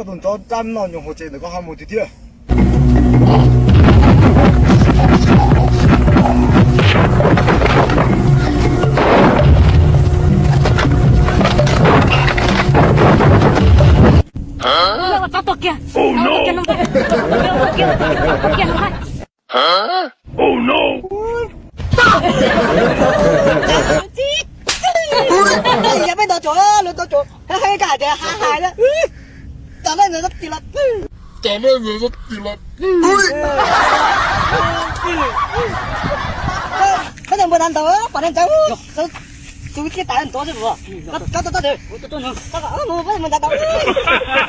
Tus ntxov rab no nyuam qhuav tsev ntawm koj ho mus tiag thiab. Txhob tuaj kiag, txhob tuaj kiag no, tuaj kiag no, tuaj kiag no. Yog peb ntov tsuav, lawv ntov tsuav, hais hais tias hais hais na. Cov neeg ntawd tis los, cov neeg ntawd tis los. Koj tus npua ntawd ntau, pom neeg ntawd, tus thiaj tas ntov xwb. Koj tuaj, koj tuaj, koj tuaj, koj tuaj, koj tuaj, koj tuaj.